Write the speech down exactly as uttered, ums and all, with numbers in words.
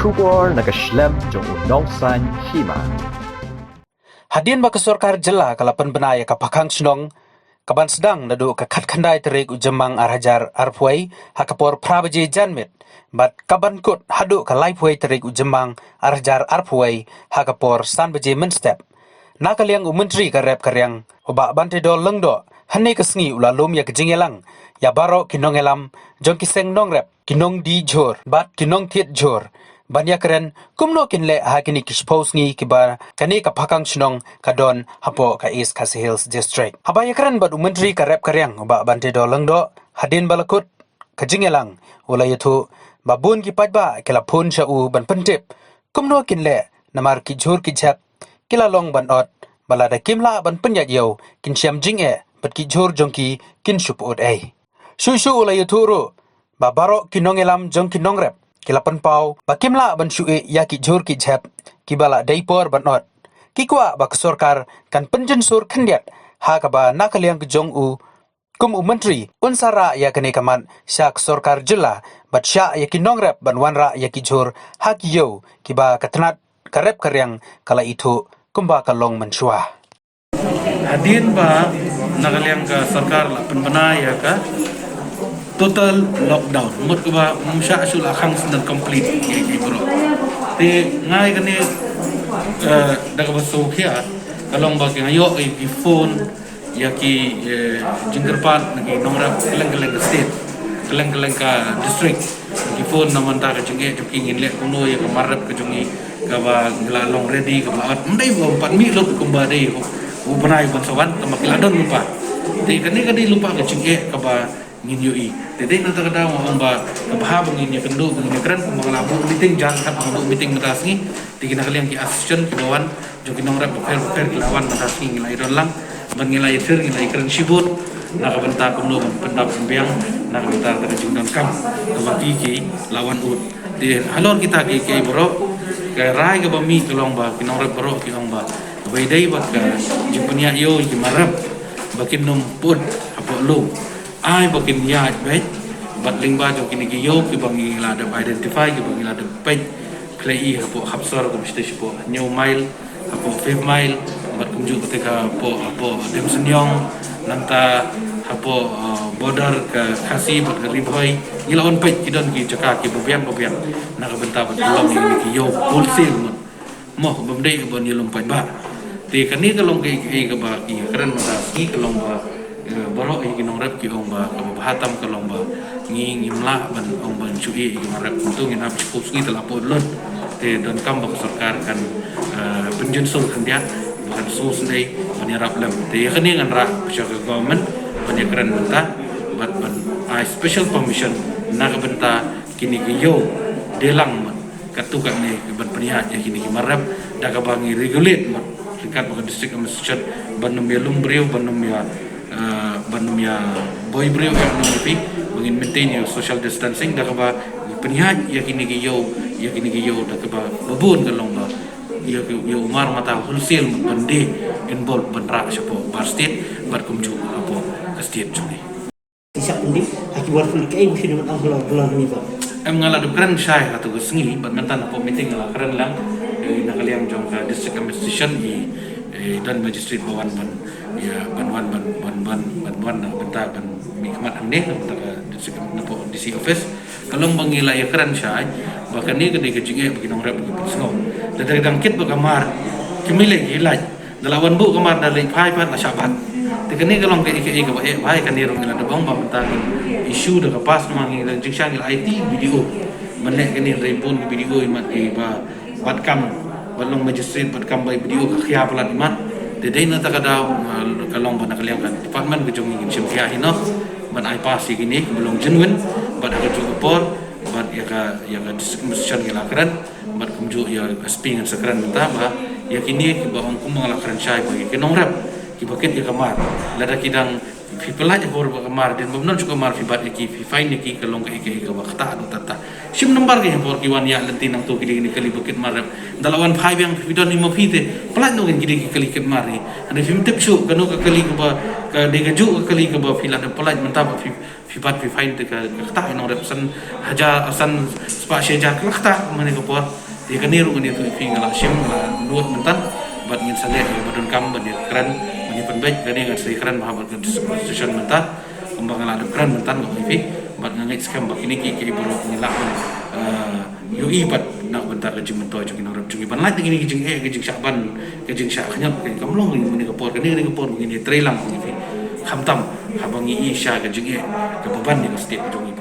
Khubor na ka shlem jong u nongsan hima. Hadien ba ka sorkar jylla ka la pynbna ïa ka phakhang shnong ka ban sdang naduh ka khatkhyndai tarik u Jymmang ar hajar arphew wei ha ka por phra baje janmiet, bad ka ban kut haduh ka laiphew wei tarik u Jymmang ar hajar arphew wei ha ka por san baje mynstep. Na ka liang u Myntri ka rep ka riang u Bah Banteidor Lyngdoh, hynne ka sngi u la lum ïa ka jingïalang ïa baroh ki nongïalam jong ki seng nongrep, ki nongdie jhur bad ki nongthied jhur, ban ïakren kumno kin leh ha kine ki shiphew sngi kiba kane ka phakhang shnong ka don hapoh ka East Khasi Hills District. Haba ïakren bad u Myntri ka rep ka riang u Bah Banteidor Lyngdoh, hadien ba la kut ka jingïalang, u la ïathuh ba bun ki paidbah ki la phone sha u ban pyntip kumno kin leh, namar ki jhur ki jhep ki la long ban ot, ba lada kim lah ban pynïaid ïew kin shem jingeh bad ki jhur jong ki kin shu pyut ei. Shuh shuh u la ïathuh ruh ba baroh ki nongïalam jong ki nongrep ki la pynpaw ba kim lah ban shu ïeh ïa ki jhur ki jhep kiba la dei por ban ot. Ki kwah ba ka sorkar kan pynjynsur khyndiat ha kaba na ka liang ka jong u kum u Myntri un sa rah ïa kane ka mat sha ka sorkar jylla bad shah ïa ki nongrep ban wanrah ïa ki jhur ha ki ïew kiba ka tnat ka rep ka riang ka la ithuh kumba ka long mynshuwa. Hadien ba na ka liang ka sorkar la pynbna ïa ka total lockdown, mut kaba ym shah shuh la khang snem complete ïa ki baroh. Te nga ïa kane, eh, da kaba sngewkhia ka long ba ki nga ïoh ïa ki phone ïa ki, eh, jingkyrpad na ki nongrep kylleng kylleng ka state, kylleng kylleng ka district. Ki phone na mynta ka jingeh jong ki, ngin leh kumno ïa ka mar rep ka jong ngi kaba ngi la long ready, kaba la ot. Ym dei ba ym pat mih lut kumba dei u bnai ban sa wan, tangba ki la don lypa. Te kane ka dei lypa ka jingeh kaba ngin ïohi. Te dei na kata ka daw nga ong ba ka bha ba ngin ïakynduh, ba ngin ïakren, kumba nga la buh meeting, jan khat ba nga buh meeting mynta sngi. Te ki na ka liang ki association kiba wan jong ki nongrep bapher bapher ki la wan mynta sngi, ngi la ïadon lang ban ngi la ïathir, ngi la ïakren shibun na ka bynta kumno ban pyndap pynbiang na ka bynta kata ka jingdonkam kaba ki ki la wan ud. Te halor kita ki, ki baroh, ka rai kaba mih ka long ba ki nongrep baroh ki ong ba kaba ïadei bad ka jingpynïaid ïew ïa ki mar rep ba kin nym pyut hapoh lum. Ai ba kin ïaid beit bad lyngba jong kine ki ïew kiba ngi la dep identify, kiba ngi la dep peit, khlei i hapoh Hapsor, kum shatei shapoh Hynñiew Mile, hapoh Five Mile, bad kumjuh kata ka hapoh, hapoh Demsniang, nangta hapoh, uh, border ka Khasi bad ka Ri Bhoi. Ngi la wan peit, ki don ki jaka kiba biang ba biang na ka bynta ban pynlong ïa kine ki ïew wholesale mut. Mo, bym dei ban ïalum paidbah. Te kane ka long kaei kaei kaba ki kren mynta sngi, ka long ba, eh, baroh ïa ki nongrep ki ong ba kaba bha tam ka long ba ngi ngim lah ban ong ban shu ïeh ïa ki mar rep, kumto ngin hap shiphew sngi te la poi lut. Te donkam ba ka sorkar kan, eh, pynjynsur khyndiat, ba kan sngewsynei ban ïarap lem. Te ïa kane ngan rah sha ka government ban ïakren mynta bad ban ai special permission na ka bynta kine ki ïew dei lang mut katto katne ban pynïaid ïa kine ki mar rep da kaba ngi regulate mut. Ryngkat bad ka district administration ban nym ïalum briew, ban nym ïa, eh, ban nym ïa boi briew ïa nong ïa phi, ba ngin maintain ïa social distancing da kaba ngi pynïaid ïa kine ki ïew, ïa kine ki ïew da kaba ba bun ka long ba ïa ki, ïa u mar mata wholesale mut ban die involve ban rah shapoh bar state bad kumjuh hapoh ka state jong ngi. Ki shah pyndep ha ki war phi, kaei ba phi dang ong halor, halor kane ba? Em, nga la dep kren shai ha tu ka sngi, bad mynta hapoh meeting nga la kren lang, eh, na ka liang jong ka district administration i, eh, don magistrate ba wan ban, ïa, ban wan ban, ban, ban, ban wan na ka bynta ban mih khmat hangne na ka bynta ka district, na poh D C office. Ka long ba ngi la ïakren shai ba kane ka dei ka jingeh ba ki nongrep ki pynsngew. Lada dang kit ba ka mar, ki mih leit ki lait. Da la wan buh ka mar da leit phai pat la shah bat. Te kane ka long kaei kaei kaba eh bha, kane ruh ngi la dep ong ba mynta ka issue da ka pass, namar ngi la jingshisha ngi la aiti B D O. Ban leh kane hynrei bun ki B D O imat kiba bat kam, ban long magistrate bat kam ba i B D O ka khia palat imat. Te dei na kata ka daw, uh, ka long ba na ka liang ka department ka jong ngi ngin shim khia hi noh ban ai pass ïa kine kiba long genuine, bad ha kajuh ka por bad ïa ka, ïa ka district administration ngi la kren. Bad kumjuh ïa S P ngan sa kren mynta ba ïa kine kiba ong kumba nga la kren shai ba ïa ki nongrep kiba kit ïa ka mar, lada ki dang, phi pynlait ha ka por ba ka mar, dien bym don shuh ka mar phi bat ïa ki, phi fine ïa ki, ka long kaei kaei kaba ktah haduh katta. Shim nambar ki ha ka por ki wan ïaid lynti nangto ki dei kine ki kali ba kit mar rep. Da la wan phai biang phi don hi ma phi te, pynlait noh ki dei ki kali kit mar hi. Hynrei phim tip shuh kano ka kali kaba, ka dei kajuh ka kali kaba phi la dep pynlait mynta ba phi Phi bat phi find te ka, ka ktah ïa nongrep san hajar, san spah shi hajar ka la ktah mynne ka por. Te kane ruh ngan ïathuh ïa phi, nga la shim, nga la nud mynta bad ngin sa leh ïa ba donkam ban ïakren, ban ïapynbeit. Kane ngan sa ïakren bha bad ka session mynta. Kumba nga la dep kren mynta nga ong ïa phi, bad nga ngeit skhem ba kine ki, ki baroh ngi lah ban, eh, ïohi pat na ka bynta ka jingmyntoi jong ki nongrep jong ngi ban lait na kine ki jingeh, ki jingshah ban, ki jingshah khñiot, ki kam long mynne ka por, kane, kane ka por ba ngin ïatrei lang ong ïa phi. Khamtam haba ngi ïohi sha ka jingeh kaba ban ïa ka state jong ngi.